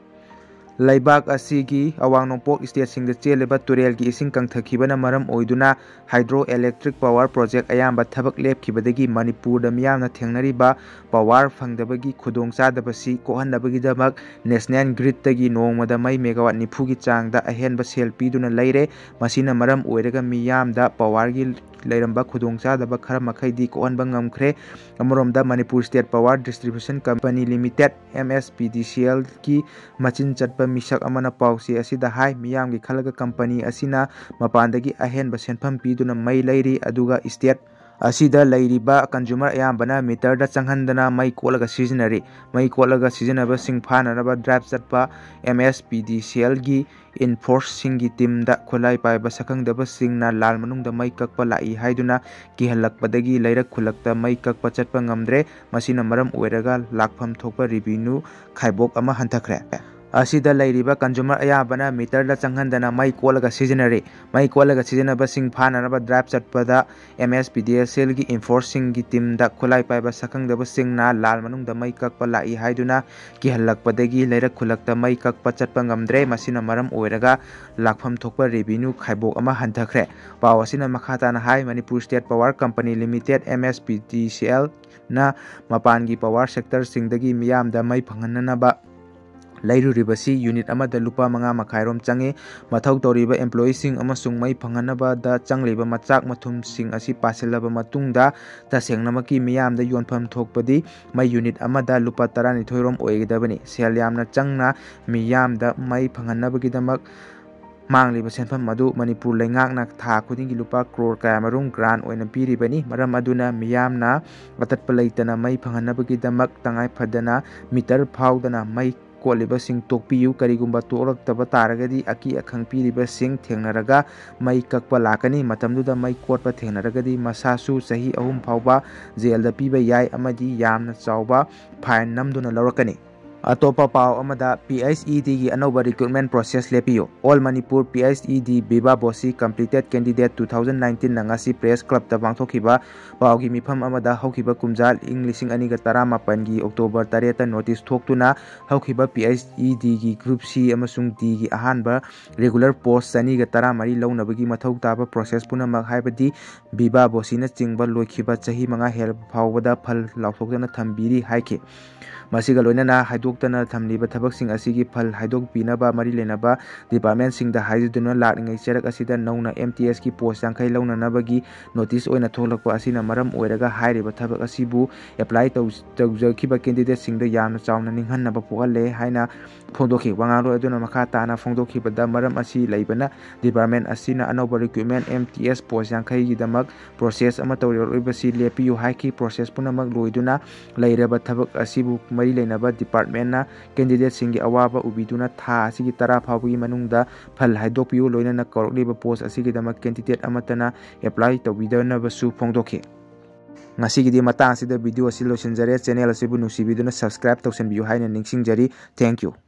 ꯂꯩꯕꯥꯛ ꯑꯁꯤꯒꯤ ꯑꯋꯥꯡ ꯅꯣꯡꯄꯣꯛ ꯁ꯭ꯇꯦꯠꯁꯤꯡꯗ ꯆꯦꯜꯂꯤꯕ ꯇꯨꯔꯦꯜꯒꯤ ꯏꯁꯤꯡ ꯀꯪꯊꯈꯤꯕꯅ ꯃꯔꯝ ꯑꯣꯏꯗꯨꯅ ꯍꯥꯏꯗ꯭ꯔꯣ ꯏꯂꯦꯛꯇ꯭ꯔꯤꯛ ꯄꯥꯋꯔ ꯄ꯭ꯔꯣꯖꯦꯛ ꯑꯌꯥꯝꯕ ꯊꯕꯛ ꯂꯦꯞꯈꯤꯕꯗꯒꯤ ꯃꯅꯤꯄꯨꯔꯗ ꯃꯤꯌꯥꯝꯅ ꯊꯦꯡꯅꯔꯤꯕ ꯄꯥꯋꯔ ꯐꯪꯗꯕꯒꯤ ꯈꯨꯗꯣꯡꯆꯥꯗꯕꯁꯤ ꯀꯣꯛꯍꯟꯅꯕꯒꯤꯗꯃꯛ ꯅꯦꯁꯅꯦꯜ ꯒ꯭ꯔꯤꯗꯇꯒꯤ ꯅꯣꯡꯃꯗ ꯃꯩ ꯃꯦꯒꯥꯋꯥꯠ ꯅꯤꯐꯨꯒꯤ ꯆꯥꯡꯗ ꯑꯍꯦꯟꯕ ꯁꯦꯜ ꯄꯤꯗꯨꯅ ꯂꯩꯔꯦ꯫ ꯃꯁꯤꯅ ꯃꯔꯝ ꯑꯣꯏꯔꯒ ꯃꯤꯌꯥꯝꯗ ꯄꯥꯋꯔꯒꯤ ꯂꯩꯔꯝꯕ ꯈꯨꯗꯣꯡꯆꯥꯗꯕ ꯈꯔ ꯃꯈꯩꯗꯤ ꯀꯣꯛꯍꯟꯕ ꯉꯝꯈ꯭ꯔꯦ꯫ ꯑꯃꯔꯣꯝꯗ, Manipur state power distribution company limited, M S P D C ꯑꯦꯜꯒꯤ ꯃꯆꯤꯟ ꯆꯠꯄ ꯃꯤꯁꯛ ꯑꯃꯅ ꯄꯥꯎꯆꯦ ꯑꯁꯤꯗ ꯍꯥꯏ, ꯃꯤꯌꯥꯝꯒꯤ ꯈꯜꯂꯒ ꯀꯝꯄꯅꯤ ꯑꯁꯤꯅ ꯃꯄꯥꯟꯗꯒꯤ ꯑꯍꯦꯟꯕ ꯁꯦꯟꯐꯝ ꯄꯤꯗꯨꯅ ꯃꯩ ꯂꯩꯔꯤ, ꯑꯗꯨꯒ ꯁ꯭ꯇꯦꯠ ꯑꯁꯤꯗ ꯂꯩꯔꯤꯕ ꯀꯟꯖꯨꯃꯔ ꯑꯌꯥꯝꯕꯅ ꯃꯤꯇꯔꯗ ꯆꯪꯍꯟꯗꯅ ꯃꯩ ꯀꯣꯠꯂꯒ ꯁꯤꯖꯤꯟꯅꯔꯤ꯫ ꯃꯩ ꯀꯣꯠꯂꯒ ꯁꯤꯖꯤꯟꯅꯕꯁꯤꯡ ꯐꯥꯅꯅꯕ ꯗ꯭ꯔꯥꯏꯚ ꯆꯠꯄ M S P D C ꯑꯦꯜꯒꯤ ꯏꯟꯐꯣꯔꯁꯁꯤꯡꯒꯤ ꯇꯤꯝꯗ ꯈꯨꯠꯂꯥꯏ ꯄꯥꯏꯕ ꯁꯛꯈꯪꯗꯕꯁꯤꯡꯅ ꯂꯥꯜ ꯃꯅꯨꯡꯗ ꯃꯩ ꯀꯛꯄ ꯂꯥꯛꯏ ꯍꯥꯏꯗꯨꯅ ꯀꯤꯍꯜꯂꯛꯄꯗꯒꯤ ꯂꯩꯔꯛ ꯈꯨꯜꯂꯛꯇ ꯃꯩ ꯀꯛꯄ ꯆꯠꯄ ꯉꯝꯗ꯭ꯔꯦ꯫ ꯃꯁꯤꯅ ꯃꯔꯝ ꯑꯣꯏꯔꯒ ꯂꯥꯛꯐꯝ ꯊꯣꯛꯄ ꯔꯤꯚꯤꯅ꯭ꯌꯨ ꯈꯥꯏꯕꯣꯛ ꯑꯃ ꯍꯟꯊꯈ꯭ꯔꯦ꯫ ꯑꯁꯤꯗ ꯂꯩꯔꯤꯕ ꯀꯟꯖꯨꯃꯔ ꯑꯌꯥꯝꯕꯅ ꯃꯤꯇꯔꯗ ꯆꯪꯍꯟꯗꯅ ꯃꯩ ꯀꯣꯠꯂꯒ ꯁꯤꯖꯤꯟꯅꯔꯤ꯫ ꯃꯩ ꯀꯣꯠꯂꯒ ꯁꯤꯖꯤꯟꯅꯕꯁꯤꯡ ꯐꯥꯅꯅꯕ ꯗ꯭ꯔꯥꯏꯚ ꯆꯠꯄꯗ M S P D S ꯑꯦꯜꯒꯤ ꯏꯟꯐꯣꯔꯁꯁꯤꯡꯒꯤ ꯇꯤꯝꯗ ꯈꯨꯠꯂꯥꯏ ꯄꯥꯏꯕ ꯁꯛꯈꯪꯗꯕꯁꯤꯡꯅ ꯂꯥꯜ ꯃꯅꯨꯡꯗ ꯃꯩ ꯀꯛꯄ ꯂꯥꯛꯏ ꯍꯥꯏꯗꯨꯅ ꯀꯤꯍꯜꯂꯛꯄꯗꯒꯤ ꯂꯩꯔꯛ ꯈꯨꯜꯂꯛꯇ ꯃꯩ ꯀꯛꯄ ꯆꯠꯄ ꯉꯝꯗ꯭ꯔꯦ꯫ ꯃꯁꯤꯅ ꯃꯔꯝ ꯑꯣꯏꯔꯒ ꯂꯥꯛꯐꯝ ꯊꯣꯛꯄ ꯔꯦꯚꯤꯅ꯭ꯌꯨ ꯈꯥꯏꯕꯣꯛ ꯑꯃ ꯍꯟꯊꯈ꯭ꯔꯦ꯫ ꯄꯥꯎ ꯑꯁꯤꯅ ꯃꯈꯥ ꯇꯥꯅ ꯍꯥꯏ, Manipur state power company limited, M S P D C ꯑꯦꯜꯅ ꯃꯄꯥꯟꯒꯤ ꯄꯥꯋꯔ ꯁꯦꯛꯇꯔꯁꯤꯡꯗꯒꯤ ꯃꯤꯌꯥꯝꯗ ꯃꯩ ꯐꯪꯍꯟꯅꯅꯕ ꯂꯩꯔꯨꯔꯤꯕꯁꯤ ꯌꯨꯅꯤꯠ ꯑꯃꯗ ꯂꯨꯄꯥ ꯃꯉꯥ ꯃꯈꯥꯏꯔꯣꯝ ꯆꯪꯉꯤ꯫ ꯃꯊꯧ ꯇꯧꯔꯤꯕ ꯑꯦꯝꯄ꯭ꯂꯣꯌꯤꯁꯤꯡ ꯑꯃꯁꯨꯡ ꯃꯩ ꯐꯪꯍꯟꯅꯕꯗ ꯆꯪꯂꯤꯕ ꯃꯆꯥꯛ ꯃꯊꯨꯝꯁꯤꯡ ꯑꯁꯤ ꯄꯥꯁꯤꯜꯂꯕ ꯃꯇꯨꯡꯗ, ꯇꯁꯦꯡꯅꯃꯛꯀꯤ ꯃꯤꯌꯥꯝꯗ ꯌꯣꯟꯐꯝ ꯊꯣꯛꯄꯗꯤ ꯃꯩ ꯌꯨꯅꯤꯠ ꯑꯃꯗ ꯂꯨꯄꯥ ꯇꯔꯥꯅꯤꯊꯣꯏꯔꯣꯝ ꯑꯣꯏꯒꯗꯕꯅꯤ꯫ ꯁꯦꯜ ꯌꯥꯝꯅ ꯆꯪꯅ ꯃꯤꯌꯥꯝꯗ ꯃꯩ ꯐꯪꯍꯟꯅꯕꯒꯤꯗꯃꯛ ꯃꯥꯡꯂꯤꯕ ꯁꯦꯟꯐꯝ ꯑꯗꯨ ꯃꯅꯤꯄꯨꯔ ꯂꯩꯉꯥꯛꯅ ꯊꯥ ꯈꯨꯗꯤꯡꯒꯤ ꯂꯨꯄꯥ ꯀ꯭ꯔꯣꯔ ꯀꯌꯥꯃꯔꯨꯝ ꯒ꯭ꯔꯥꯟ ꯑꯣꯏꯅ ꯄꯤꯔꯤꯕꯅꯤ꯫ ꯃꯔꯝ ꯑꯗꯨꯅ ꯃꯤꯌꯥꯝꯅ ꯑꯇꯠꯄ ꯂꯩꯇꯅ ꯃꯩ ꯐꯪꯍꯟꯅꯕꯒꯤꯗꯃꯛ ꯇꯉꯥꯏ ꯐꯗꯅ ꯃꯤꯇꯔ ꯐꯥꯎꯗꯅ ꯃꯩ ꯀꯣꯠꯂꯤꯕꯁꯤꯡ ꯇꯣꯛꯄꯤꯌꯨ꯫ ꯀꯔꯤꯒꯨꯝꯕ ꯇꯣꯛꯂꯛꯇꯕ ꯇꯥꯔꯒꯗꯤ ꯑꯀꯤ ꯑꯈꯪ ꯄꯤꯔꯤꯕꯁꯤꯡ ꯊꯦꯡꯅꯔꯒ ꯃꯩ ꯀꯛꯄ ꯂꯥꯛꯀꯅꯤ꯫ ꯃꯇꯝꯗꯨꯗ ꯃꯩ ꯀꯣꯠꯄ ꯊꯦꯡꯅꯔꯒꯗꯤ ꯃꯁꯥꯁꯨ ꯆꯍꯤ ꯑꯍꯨꯝ ꯐꯥꯎꯕ ꯖꯦꯜꯗ ꯄꯤꯕ ꯌꯥꯏ ꯑꯃꯗꯤ ꯌꯥꯝꯅ ꯆꯥꯎꯕ ꯐꯥꯏꯟ ꯅꯝꯗꯨꯅ ꯂꯧꯔꯛꯀꯅꯤ꯫ ꯑꯇꯣꯞꯄ ꯄꯥꯎ ꯑꯃꯗ, ꯄꯤ ꯑꯩꯆ ꯏ ꯗꯤꯒꯤ ꯑꯅꯧꯕ ꯔꯤꯀ꯭ꯔꯨꯠꯃꯦꯟ ꯄ꯭ꯔꯣꯁꯦꯁ ꯂꯦꯞꯄꯤꯌꯨ꯫ All Manipur P H E D ꯕꯤꯕꯥ ꯕꯣꯁꯤ ꯀꯝꯄ꯭ꯂꯤꯇꯦꯠ ꯀꯦꯟꯗꯤꯗꯦꯠ ꯇꯨ ꯊꯥꯎꯖꯟ ꯅꯥꯏꯟꯇꯤꯟꯅ ꯉꯁꯤ ꯄ꯭ꯔꯦꯁ ꯀ꯭ꯂꯕꯇ ꯄꯥꯡꯊꯣꯛꯈꯤꯕ ꯄꯥꯎꯒꯤ ꯃꯤꯐꯝ ꯑꯃꯗ ꯍꯧꯈꯤꯕ ꯀꯨꯝꯖꯥ ꯏꯪ ꯂꯤꯁꯤꯡ ꯑꯅꯤꯒ ꯇꯔꯥꯃꯥꯄꯟꯒꯤ ꯑꯣꯛꯇꯣꯕꯔ ꯇꯔꯦꯠꯇ ꯅꯣꯇꯤꯁ ꯊꯣꯛꯇꯨꯅ ꯍꯧꯈꯤꯕ ꯄꯤ ꯑꯩꯆ ꯏ ꯗꯤꯒꯤ ꯒ꯭ꯔꯨꯞ ꯁꯤ ꯑꯃꯁꯨꯡ ꯗꯤꯒꯤ ꯑꯍꯥꯟꯕ ꯔꯤꯒꯨꯂꯔ ꯄꯣꯁ ꯆꯅꯤꯒ ꯇꯔꯥꯃꯔꯤ ꯂꯧꯅꯕꯒꯤ ꯃꯊꯧ ꯇꯥꯕ ꯄ꯭ꯔꯣꯁꯦꯁ ꯄꯨꯝꯅꯃꯛ, ꯍꯥꯏꯕꯗꯤ ꯕꯤꯕꯥ ꯕꯣꯁꯤꯅꯆꯤꯡꯕ ꯂꯣꯏꯈꯤꯕ ꯆꯍꯤ ꯃꯉꯥ ꯍꯦꯜꯂꯕ ꯐꯥꯎꯕꯗ ꯐꯜ ꯂꯥꯎꯊꯣꯛꯇꯅ ꯊꯝꯕꯤꯔꯤ ꯍꯥꯏꯈꯤ꯫ ꯃꯁꯤꯒ ꯂꯣꯏꯅꯅ ꯍꯥꯏꯗꯣꯛꯇꯅ ꯊꯝꯂꯤꯕ ꯊꯕꯛꯁꯤꯡ ꯑꯁꯤꯒꯤ ꯐꯜ ꯍꯥꯏꯗꯣꯛꯄꯤꯅꯕ ꯃꯔꯤ ꯂꯩꯅꯕ ꯗꯤꯄꯥꯔꯠꯃꯦꯟꯁꯤꯡꯗ ꯍꯥꯏꯖꯗꯨꯅ ꯂꯥꯛꯂꯤꯉꯩ ꯆꯔꯛ ꯑꯁꯤꯗ ꯅꯧꯅ ꯑꯦꯝ ꯇꯤ ꯑꯦꯁꯀꯤ ꯄꯣꯁ ꯌꯥꯡꯈꯩ ꯂꯧꯅꯅꯕꯒꯤ ꯅꯣꯇꯤꯁ ꯑꯣꯏꯅ ꯊꯣꯛꯂꯛꯄ ꯑꯁꯤꯅ ꯃꯔꯝ ꯑꯣꯏꯔꯒ ꯍꯥꯏꯔꯤꯕ ꯊꯕꯛ ꯑꯁꯤꯕꯨ ꯑꯦꯄ꯭ꯂꯥꯏ ꯇꯧ-, ꯇꯧꯖꯈꯤꯕ ꯀꯦꯟꯗꯤꯗꯦꯠꯁꯤꯡꯗ ꯌꯥꯝꯅ ꯆꯥꯎꯅ ꯅꯤꯡꯍꯟꯅꯕ ꯄꯣꯛꯍꯜꯂꯦ ꯍꯥꯏꯅ ꯐꯣꯡꯗꯣꯛꯈꯤ꯫ ꯋꯥꯉꯥꯡꯂꯣꯏ ꯑꯗꯨꯅ ꯃꯈꯥ ꯇꯥꯅ ꯐꯣꯡꯗꯣꯛꯈꯤꯕꯗ, ꯃꯔꯝ ꯑꯁꯤ ꯂꯩꯕꯅ ꯗꯤꯄꯥꯔꯠꯃꯦꯟ ꯑꯁꯤꯅ ꯑꯅꯧꯕ ꯔꯤꯀ꯭ꯔꯨꯠꯃꯦꯟ ꯑꯦꯝ ꯇꯤ ꯑꯦꯁ ꯄꯣꯁ ꯌꯥꯡꯈꯩꯒꯤꯗꯃꯛ ꯄ꯭ꯔꯣꯁꯦꯁ ꯑꯃ ꯇꯧꯔꯛꯂꯤꯕꯁꯤ ꯂꯦꯞꯄꯤꯌꯨ ꯍꯥꯏꯈꯤ꯫ ꯄ꯭ꯔꯣꯁꯦꯁ ꯄꯨꯝꯅꯃꯛ ꯂꯣꯏꯗꯨꯅ ꯂꯩꯔꯕ ꯊꯕꯛ ꯑꯁꯤꯕꯨ ꯃꯔꯤ ꯂꯩꯅꯕ ꯗꯤꯄꯥꯔꯠꯃꯦꯟꯅ ꯀꯦꯟꯗꯤꯗꯦꯠꯁꯤꯡꯒꯤ ꯑꯋꯥꯕ ꯎꯕꯤꯗꯨꯅ ꯊꯥ ꯑꯁꯤꯒꯤ ꯇꯔꯥ ꯐꯥꯎꯕꯒꯤ ꯃꯅꯨꯡꯗ ꯐꯜ ꯍꯥꯏꯗꯣꯛꯄꯤꯌꯨ, ꯂꯣꯏꯅꯅ ꯀꯧꯔꯛꯂꯤꯕ ꯄꯣꯁ ꯑꯁꯤꯒꯤꯗꯃꯛ ꯀꯦꯟꯗꯤꯗꯦꯠ ꯑꯃꯠꯇꯅ ꯑꯦꯄ꯭ꯂꯥꯏ ꯇꯧꯕꯤꯗꯅꯕꯁꯨ ꯐꯣꯡꯗꯣꯛꯈꯤ꯫ ꯉꯁꯤꯒꯤꯗꯤ ꯃꯇꯥꯡ ꯑꯁꯤꯗ ꯚꯤꯗꯤꯑꯣ ꯑꯁꯤ ꯂꯣꯏꯁꯤꯟꯖꯔꯦ꯫ ꯆꯦꯅꯦꯜ ꯑꯁꯤꯕꯨ ꯅꯨꯡꯁꯤꯕꯤꯗꯨꯅ ꯁꯕꯁꯀ꯭ꯔꯥꯏꯕ ꯇꯧꯁꯤꯟꯕꯤꯌꯨ ꯍꯥꯏꯅ ꯅꯤꯡꯁꯤꯡꯖꯔꯤ꯫ Thank you꯫